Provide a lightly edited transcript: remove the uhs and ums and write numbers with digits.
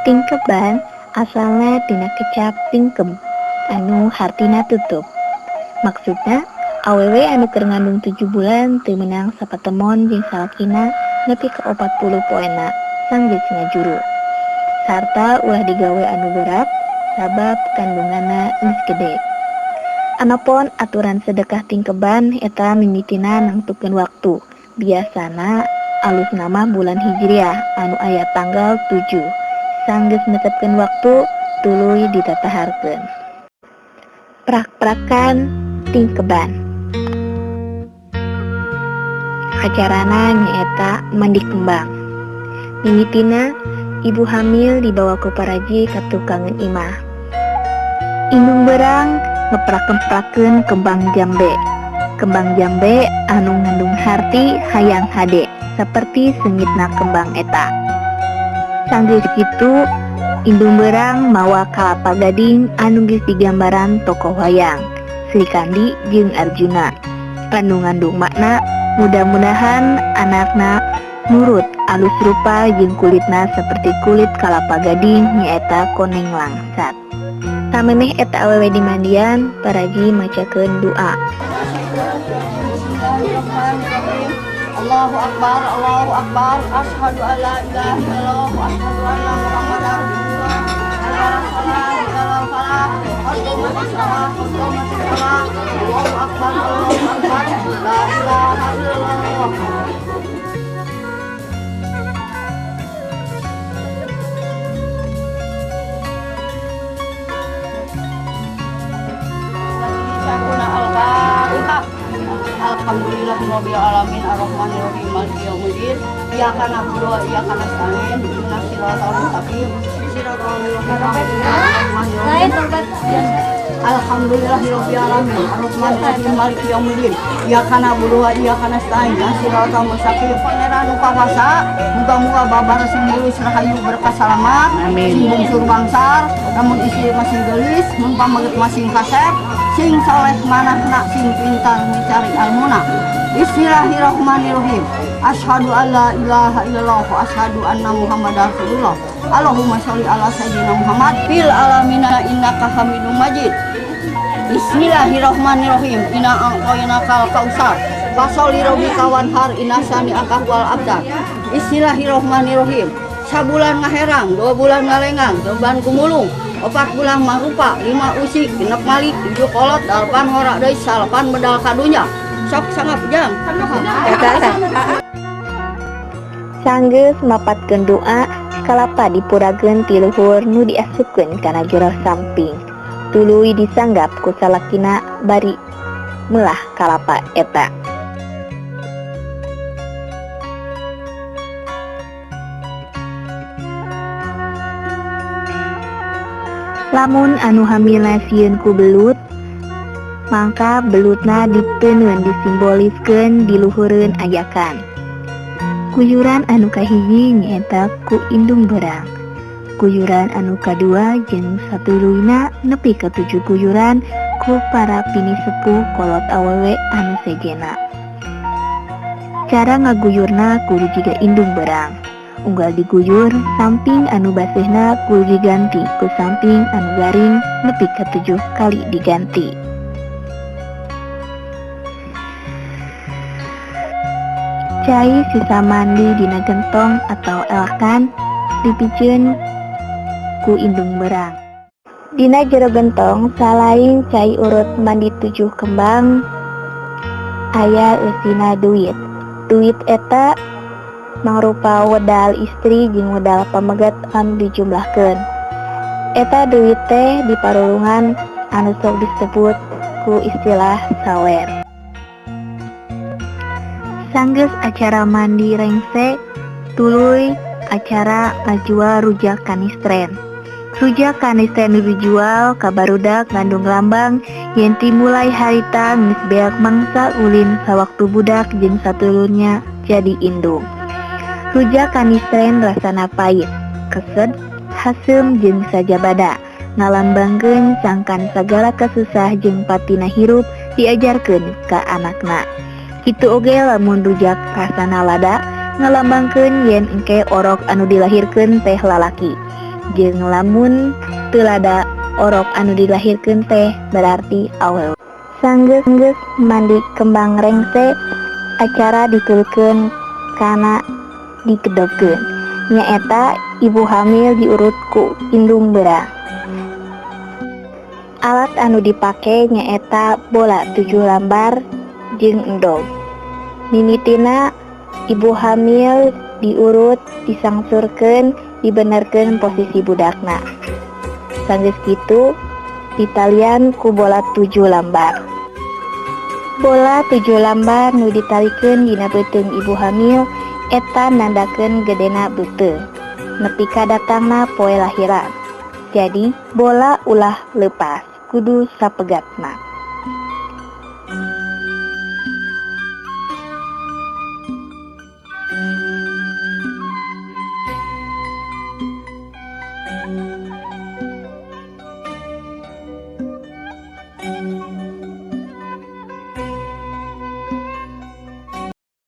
Tingkeban asalna tina kecap tingkeb anu hartina tutup. Maksudna awewe anu keur ngandung 7 bulan teu meunang sapatemon jeung salakina nepi ka 40 poena sanggeus ngajuru. Sarta ulah digawe anu berat sabab kandunganna geus gede. Anapon aturan sedekah tingkeban eta mimitina nangtukeun waktu. Biasana alusna mah bulan Hijriah anu aya tanggal 7. Sanggeus netepkeun waktu tuluy ditataharkeun. Prak-prakan tingkeban. Acarana nyaeta mandi kembang. Mimitina ibu hamil dibawa ku paraji ka tukangeun imah. Indung berang ngeprak-keprakeun kembang jambe. Kembang jambe anu ngandung harti hayang hade seperti seungitna kembang eta. Sanggeus kitu indung berang mawa kalapa gading anu geus digambaran tokoh wayang Sri Kandi jeung Arjuna anu ngandung makna mudah-mudahan anakna nurut alus rupa jeung kulitna seperti kulit kalapa gading nyaeta koneng langsat. Samemeh eta awewe dimandian, paraji macakeun doa. Allahu Akbar, Allahu Akbar, asyhadu an la ilaha illallah wa asyhadu anna Muhammadar Rasulullah. Hayya 'alas shalah, hayya 'alal falah, qad qamatis shalah, qad qamatis shalah. Allahu Akbar, Allahu Akbar, la ilaha illallah. Al-Fatihah. Alhamdulillahirabbil alamin arrahmanirrahim maliki yaumiddin. Iyyaka na'budu wa iyyaka nasta'in. Ihdinas siratal mustaqim. Siratal ladzina an'amta 'alaihim. Alhamdulillahirabbil alamin arrahmanirrahim maliki yaumiddin. Iyyaka na'budu wa iyyaka nasta'in. Ihdinas siratal mustaqim. Pangeran nu kawasa, muga-muga babar sing mulus rahayu berkah salamat. Amin. Sing bungsur bangsar, lamun istri masing geulis, mun pameget masing kasep, sing soleh manahna, sing pintar mencari ilmuna. Bismillahirrahmanirrahim. Asyhadu an la ilaha illallah wa asyhadu anna Muhammadar Rasulullah. Allahumma sholli ala sayyidina Muhammad fil alamina innaka Hamidum Majid. Bismillahirrahmanirrahim. Inna a'tainakal kausar. Fasholli rabbika wanhar inna syani'aka huwal abtar. Bismillahirrahmanirrahim. Sabulan ngaherang, 2 bulan ngalengang, 2 bulan gumulung, 4 bulan mangrupa, 5 usik, 6 malik, 7 kolot, 8 horak deui, 9 medal kadunya. Sok sangap jang. Sanggeus mapatkeun doa, kalapa dipurageun ti luhur nu diasupkeun kana jero samping. Tuluy disanggap ku salakina bari meulah kalapa eta. Lamun anu hamilna sieun ku belut, mangka belutna diteunun disimboliskeun diluhureun ayakan. Guyuran anu kahiji nyaeta ku indung berang. Guyuran anu kadua jeung satuluyna nepi ka 7 guyuran ku para pinisepuh kolot awewe anu sejena. Cara ngaguyurna kudu jiga indung berang. Unggal diguyur, samping anu baseuhna kudu diganti ku samping anu garing nepi ka 7 kali diganti. Cai sisa mandi dina gentong atau elakan dipiceun ku indung berang. Dina jero gentong salain cai urut mandi 7 kembang aya eusina duit. Duit eta mangrupa wedal istri jeung wedal pamegat anu dijumlahkeun. Eta duit teh diparulungan anu sok disebut ku istilah sawer. Sanggeus acara mandi rengse, tuluy acara ngajual rujak kanistren. Rujak kanistren nu dijual ka barudak ngandung lambang yen timulai harita geus beak mangsa ulin sawaktu budak jeung satulurnya jadi indung. Rujak kanistren rasana pahit, kesed, haseum jeung sajabada, ngalambangkeun sangkan sagala kasusah jeung patina hirup diajarkeun ka anakna. Kitu oge lamun rujak rasana lada, ngalambangkeun yen engke orok anu dilahirkeun teh lalaki. Jeung lamun teu lada orok anu dilahirkeun teh berarti awewe. Sanggeus mandi kembang rengse, acara dituluykeun kana digedogkeun, nyaeta ibu hamil diurut ku indung beurang. Alat anu dipake nyaeta bola 7 lambar jeung endog. Mimitina ibu hamil diurut, disangsurkeun, dibenerkeun posisi budakna. Sanggeus kitu ditalian ku bola 7 lambar. Bola 7 lambar nu ditalikeun dina beuteung ibu hamil eta nandakeun gedena beuteung nepi ka datangna poe lahiran. Jadi bola ulah leupas, kudu sapegatna.